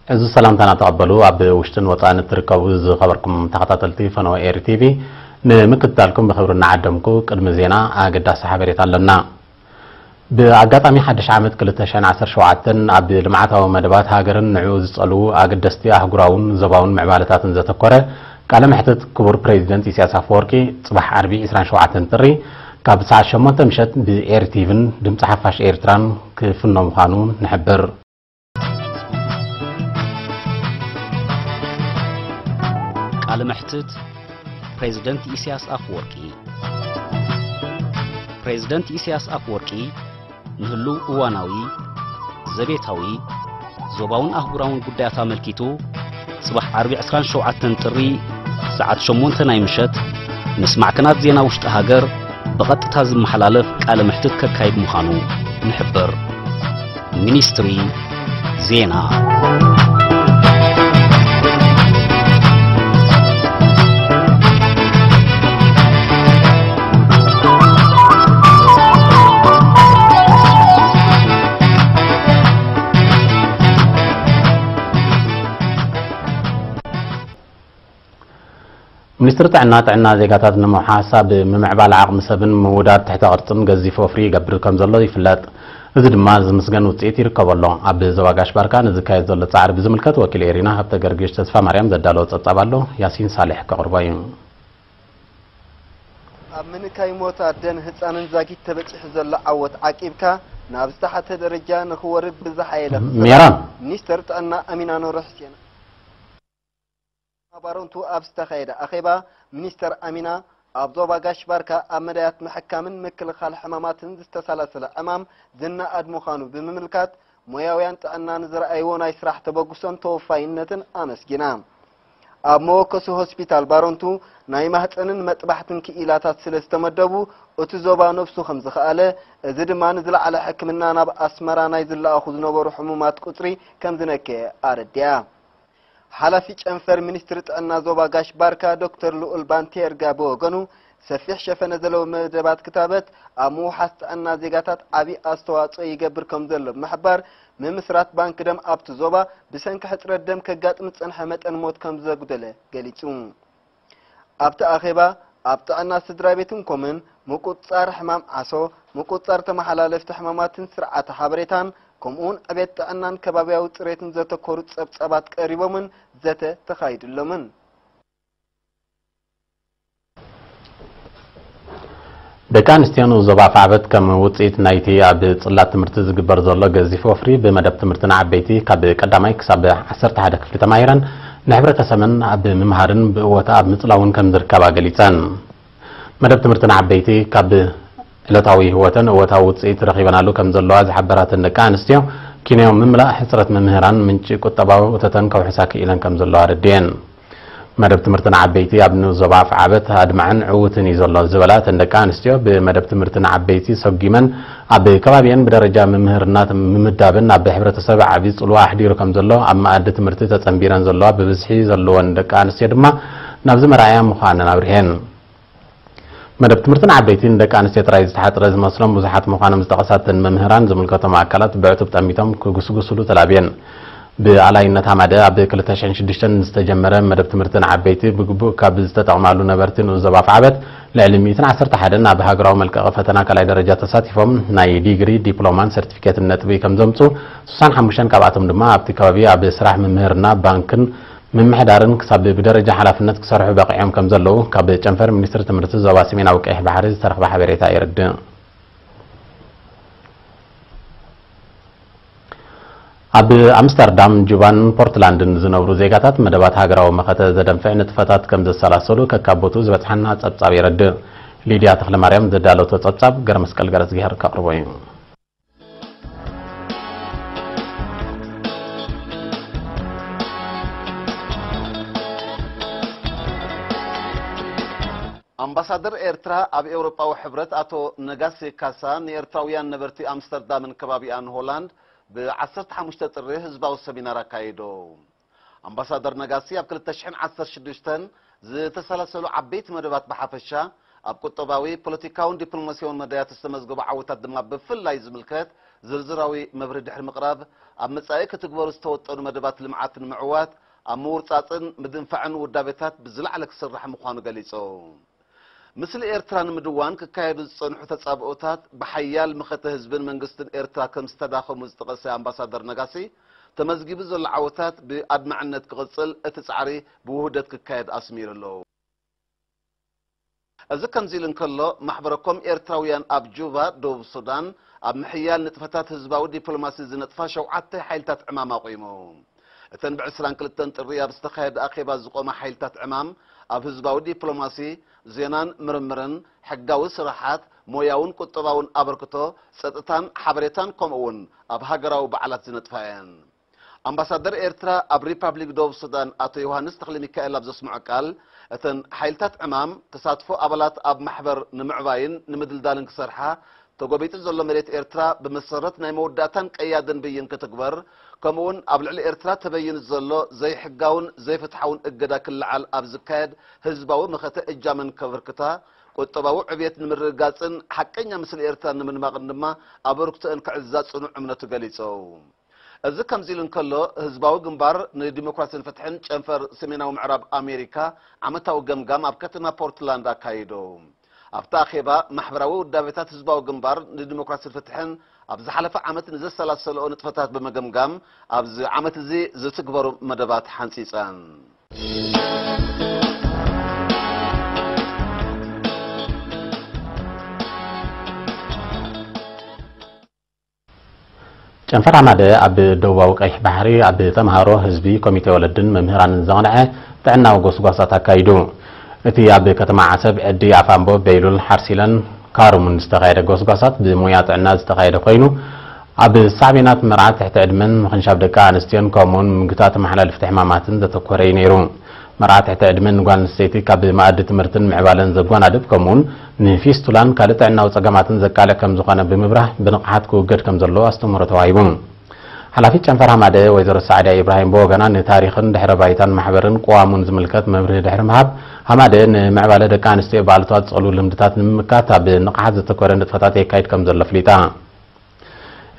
እዚ ሰላምታና ተቐበሉ። ኣብ ውሽጥን ወጻእን እትርከቡ ዝኸበርኩም ተኸታተልቲ ፈነወ ኤሪ ቲቪ፣ ንምክትታልኩም ብኽብሪ እናዓደምኩ፣ ቅድሚ ዜና ኣገዳሲ ሓበሬታ ኣለና። ብኣጋጣሚ ሓድሽ ዓመት ክልተ ሽሕን ዓሰርተ ሸውዓተን ኣብ ልምዓታዊ መደባት ሃገርን ንዕኡ ዝጸልዉ ኣገደስቲ ኣህጉራውን ዞባውን ምዕባለታትን ዘተኮረ ቃለ መሕትት ክቡር ፕሬዚደንት ኢሳያስ ኣፈወርቂ ጽባሕ ዓርቢ ዕስራን ሸውዓተን ጥሪ ካብ ሰዓት ሸሞንተ ምሸት ብኤሪ ቲቪን ድምጺ ሓፋሽ ኤርትራን ክፍኖ ምዃኑ ንሕብር። ቃለ መሕትት ፕሬዚደንት ኢሳያስ ኣፈወርቂ። ፕሬዚደንት ኢሳያስ ኣፈወርቂ ንህሉው እዋናዊ፣ ዘቤታዊ፣ ዞባውን ኣህጉራውን ጉዳያት ኣመልኪቱ፣ ጽባሕ ዓርቢ ዕስራን ሸውዓተን ጥሪ ሰዓት ሸሞንተ ናይ ምሸት፣ ምስ ማዕከናት ዜና ውሽጢ ሃገር ብቐጥታ ዝመሓላለፍ ቃለ መሕትት ከካይድ ምዃኑ ንሕብር። ሚኒስትሪ ዜና። ሚኒስትሪ ጥዕና፣ ጥዕና ዜጋታት ንምውሓስ ኣብ ምምዕባል ዓቕሚ ሰብን ምውዳድ ትሕተ ቅርጽን ገዚፍ ወፍሪ ይገብር ከም ዘሎ ይፍለጥ። እዚ ድማ ዝምስገን ውጽኢት ይርከቦ ኣሎ። ኣብ ዞባ ጋሽ ባርካ ንዝካየድ ዘሎ ጻዕሪ ብዝምልከት ወኪል ኤሪና ሃብተ ገርግሽ ተስፋ ማርያም ዘዳለዎ ጸብጻብ ኣሎ። ያሲን ሳሌሕ ከቕርቦ እዩ። ኣብ ምንካይ ሞት ኣደን ህጻንን ዛጊት ተበጺሑ ዘሎ ዓወት ዓቂብካ ናብ ዝተሓተ ደረጃ ንኽወርድ ብዝሓየለ ክስራሕ ሜራን። ሚኒስተር ጥዕና ኣሚና ኑር ሕሴን ባሮንቱ ኣብ ዝተኻየደ ኣኼባ ሚኒስተር ኣሚና ኣብ ዞባ ጋሽ ባርካ ኣብ መዳያት ምሕካምን ምክልኻል ሕማማትን ዝተሰላሰለ ዕማም ዝነኣድ ምዃኑ ብምምልካት ሞያውያን ጥዕና ንዝረኣይዎ ናይ ስራሕ ተበግሶን ተወፋይነትን ኣመስጊና። ኣብ መወከሲ ሆስፒታል ባሮንቱ ናይ ማህፀንን መጥባሕትን ክኢላታት ስለ ዝተመደቡ እቲ ዞባ ነብሱ ከም ዝኸኣለ እዚ ድማ ንዝለዓለ ሕክምና ናብ ኣስመራ ናይ ዝለኣኹ ዝነበሩ ሕሙማት ቁፅሪ ከም ዝነከየ ኣረዲኣ። ሓላፊ ጨንፈር ሚኒስትሪ ጥዕና ዞባ ጋሽ ባርካ ዶክተር ልኡል ባንቴርጋ ብወገኑ ሰፊሕ ሸፈነ ዘለዎ መደባት ክታበት ኣብ ምውሓስ ጥዕና ዜጋታት ዓብዪ ኣስተዋፅኦ ይገብር ከም ዘሎ ብምሕባር ምምስራት ባንክ ደም ኣብቲ ዞባ ብሰንኪ ሕፅረት ደም ከጋጥም ዝፀንሐ መጠን ሞት ከም ዘጉደለ ገሊፁ። ኣብቲ ኣኼባ ኣብ ጥዕና ስድራ ቤትን ኮምን ምቁፅፃር ሕማም ዓሶ፣ ምቁፅፃር ተመሓላለፍቲ ሕማማትን ስርዓተ ሓበሬታን ከምኡውን ዕቤት ጥዕናን ከባብያዊ ፅሬትን ዘተኮሩ ፀብፀባት ቀሪቦምን ዘተ ተኻይድሎምን። ደቂ ኣንስትዮ ንኡስ ዞባ ኣፍዓበት ከም ውፅኢት ናይቲ ኣብ ፅላት ትምህርቲ ዝግበር ዘሎ ገዚፍ ወፍሪ ብመደብ ትምህርቲ ንዓበይቲ ካብ ቀዳማይ ክሳብ ዓሰርተ ሓደ ክፍሊ ተማሂረን ንሕብረተሰበን ኣብ ምምሃርን ብእወታ ኣብ ምፅላውን ከም ዝርከባ ገሊፀን። መደብ ትምህርቲ ንዓበይቲ ካብ ዕለታዊ ህይወተን እወታዊ ውፅኢት ረኺበናሉ ከም ዘለዋ ዝሓበራተን ደቂ ኣንስትዮ ኪንዮ ምምላእ ሕፅረት መምህራን ምንጪ ቁጠባዊ እቶተን ከውሕሳ ክኢለን ከም ዘለዋ ኣረድየን። መደብ ትምህርቲ ንዓበይቲ ኣብ ንኡስ ዞባ ኣፍዓበት ኣድማዕን ዕዉትን እዩ ዘሎ ዝበላ እተን ደቂ ኣንስትዮ ብመደብ ትምህርቲ ንዓበይቲ ሰጒመን ኣብ ከባቢአን ብደረጃ ምምህርና ምምዳብን ኣብ ሕብረተሰብ ዓብዪ ፅልዋ ኣሕዲሩ ከም ዘሎ ኣብ መኣዲ ትምህርቲ ተፀንቢረን ዘለዋ ብብዝሒ ዘለወን ደቂ ኣንስትዮ ድማ ናብዚ መርኣያ ምዃነን ኣብሪሀን። መደብ ትምህርቲ ንዓበይቲ ንደቂ ኣንስትዮ ጥራይ ዝተሓፅረ ዝመስሎም ብዙሓት ምዃኖም ዝጠቐሳ እተን መምህራን ዝምልከቶም ኣካላት ብዕቱብ ጠሚቶም ክጉስጉስሉ ተላብየን። ብኣላይነት ሃማደ ኣብ ክልተ ሽሕን ሽዱሽተን ዝተጀመረ መደብ ትምህርቲ ንዓበይቲ ብግቡእ ካብ ዝተጠቕማሉ ነበርቲ ንኡስ ዞባ ኣፍዓበት ልዕሊ ሚእትን ዓሰርተ ሓደን ኣብ ሃገራዊ መልቀቒ ፈተና ካልኣይ ደረጃ ተሳቲፎም ናይ ዲግሪ፣ ዲፕሎማን ሰርቲፊኬትን ነጥቢ ከም ዘምፅኡ፣ ስሳን ሓሙሽተን ካብኣቶም ድማ ኣብቲ ከባቢ ኣብ ስራሕ ምምህርና፣ ባንክን ምምሕዳርን ክሳብ ብደረጃ ሓላፍነት ክሰርሑ በቒዖም ከም ዘለዉ ካብ ጨንፈር ሚኒስትሪ ትምህርቲ ዞባ ሰሜናዊ ቀይሕ ባሕሪ ዝተረኽበ ሓበሬታ የረድእ። ኣብ ኣምስተርዳም፣ ጁባን ፖርትላንድን ዝነብሩ ዜጋታት መደባት ሃገራዊ መኸተ ዘደንፍዕ ንጥፈታት ከም ዘሰላሰሉ ከካቦቱ ዝበጽሓና ጸብጻብ የረድእ። ሊድያ ተኽለማርያም ዘዳለቶ ጸብጻብ ገረመስቀል ገረዝግሄር ከቕርቦ እዩ። ኣምባሳደር ኤርትራ ኣብ ኤውሮጳዊ ሕብረት ኣቶ ነጋሲ ካሳ ንኤርትራውያን ነበርቲ ኣምስተርዳምን ከባቢኣን ሆላንድ ብ ዓሰርተ ሓሙሽተ ጥሪ ህዝባዊ ሰሚናር ኣካይዶ። ኣምባሳደር ነጋሲ ኣብ ክልተ ሽሕን ዓሰርተ ሽዱሽተን ዝተሰላሰሉ ዓበይቲ መደባት ብሓፈሻ፣ ኣብ ቁጠባዊ፣ ፖለቲካውን ዲፕሎማሲያውን መዳያት ዝተመዝገቡ ዓወታት ድማ ብፍላይ ዝምልከት ዝርዝራዊ መብርሂ ድሕሪ ምቕራብ፣ ኣብ መጻኢ ክትግበሩ ዝተወጠኑ መደባት ልምዓት ንምዕዋት ኣብ ምውርጻጽን ምድንፋዕን ውዳቤታት ብዝለዓለ ክስራሕ ምዃኑ ገሊጹ። ምስሊ ኤርትራ ንምድዋን ክካየዱ ዝጸንሑ ተጻብኦታት ብሓያል መኸተ ህዝብን መንግስትን ኤርትራ ከም ዝተዳኸሙ ዝጠቐሰ ኣምባሳደር ነጋሲ፣ ተመዝጊቡ ዘሎ ዓወታት ብኣድማዕነት ክቕጽል እቲ ጻዕሪ ብውህደት ክካየድ ኣስሚሩ ኣሎ። እዚ ከምዚ ኢሉ እንከሎ፣ ማሕበረ ኮም ኤርትራውያን ኣብ ጁባ፣ ደቡብ ሱዳን፣ ኣብ ምሕያል ንጥፈታት ህዝባዊ ዲፕሎማሲ ዝነጥፋ ሸውዓተ ሓይልታት ዕማም ኣቑሙ። እተን ብ ዕስራን ክልተን ጥሪ ኣብ ዝተኻየደ ኣኼባ ዝቖማ ሓይልታት ዕማም፣ ኣብ ህዝባዊ ዲፕሎማሲ፣ ዜናን ምርምርን፣ ሕጋዊ ስራሓት፣ ሞያውን ቁጠባውን ኣበርክቶ፣ ጸጥታን ሓበሬታን፣ ከምኡ እውን ኣብ ሃገራዊ በዓላት ዝነጥፋ እየን። ኣምባሳደር ኤርትራ ኣብ ሪፓብሊክ ደቡብ ሱዳን ኣቶ ዮሃንስ ተኽለሚካኤል ኣብ ዘስምዖ ቃል፣ እተን ሓይልታት ዕማም ተሳትፎ ኣባላት ኣብ ማሕበር ንምዕባይን ንምድልዳልን ክሰርሓ፣ ተጎቢጡ ዘሎ መሬት ኤርትራ ብመሰረት ናይ መወዳእታን ቀያድን ብይን ክትግበር፣ ከምኡውን ኣብ ልዕሊ ኤርትራ ተበይኑ ዘሎ ዘይሕጋውን ዘይፍትሓውን እገዳ ክለዓል ኣብ ዝካየድ ህዝባዊ መኸተ እጃመን ከበርክታ፣ ቁጠባዊ ዕብየት ንምርግጋጽን ሓቀኛ ምስሊ ኤርትራ ንምድማቕን ድማ ኣበርክቶአን ክዕዝዛ ጽኑዕ እምነቱ ገሊጹ። እዚ ከምዚ ኢሉ እንከሎ፣ ህዝባዊ ግንባር ንዲሞክራስን ፍትሕን ጨንፈር ሰሜናዊ ምዕራብ ኣሜሪካ ዓመታዊ ገምጋም ኣብ ከተማ ፖርትላንድ ኣካይዱ። ኣብቲ ኣኼባ፣ ማሕበራዊ ውዳቤታት ህዝባዊ ግንባር ንዲሞክራስን ፍትሕን ኣብ ዝሓለፈ ዓመት ንዘሰላሰልኦ ንጥፈታት ብምግምጋም፣ ኣብዚ ዓመት እዚ ዝትግበሩ መደባት ሓንጺጸን። ጨንፈር ሃማደ ኣብ ደቡባዊ ቀይሕ ባሕሪ ኣብ ተምሃሮ፣ ህዝቢ፣ ኮሚቴ ወለድን መምህራንን ዘቕንዐ ጥዕናዊ ጎስጓሳት ኣካይዱ። እቲ ኣብ ከተማ ዓሰብ፣ ዕዲ ኣፋምቦ፣ በይሉል፣ ሓርሲለን ካሩምን ዝተኻየደ ጎስጓሳት ብሞያ ጥዕና ዝተኻየደ ኮይኑ፣ ኣብ ሳዕቤናት መርዓ ትሕቲ ዕድመን ምኽንሻብ ደቂ ኣንስትዮን ከምኡውን ምግታት መሓላለፍቲ ሕማማትን ዘተኮረ እዩ ነይሩ። መርዓ ትሕቲ ዕድመ ንጓል ኣንስተይቲ ካብ መኣዲ ትምህርትን ምዕባለን ዘጓናድብ፣ ከምኡውን ንፊስቱላን ካልእ ጥዕናዊ ጸገማትን ዘቃልዕ ከም ዝኾነ ብምብራህ፣ ብንቕሓት ክውገድ ከም ዘለዎ ኣስተምህሮ ተዋሂቡ። ሓላፊት ጨንፈር ሃማደ ወይዘሮ ሳዕድያ ኢብራሂም ብወገና፣ ንታሪኽን ድሕረ ባይታን ማሕበርን ቅዋሙን ዝምልከት መብርሂ ድሕሪ ምሃብ፣ ሃማደ ንምዕባለ ደቂ ኣንስትዮ ብኣሉታዊ ዝጸሉ ልምድታት ንምምካት ኣብ ንቕሓት ዘተኮረ ንጥፈታት የካይድ ከም ዘሎ ኣፍሊጣ።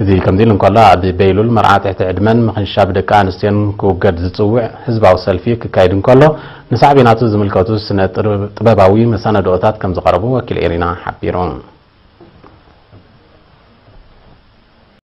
እዚ ከምዚ ኢሉ እንከሎ፣ ኣብ በይሉል መርዓ ትሕቲ ዕድመን ምኽንሻብ ደቂ ኣንስትዮን ክውገድ ዝጽውዕ ህዝባዊ ሰልፊ ክካየድ እንከሎ፣ ንሳዕቤናቱ ዝምልከቱ ስነ ጥበባዊ መሰናድኦታት ከም ዝቐረቡ ወኪል ኤሪና ሓቢሩ።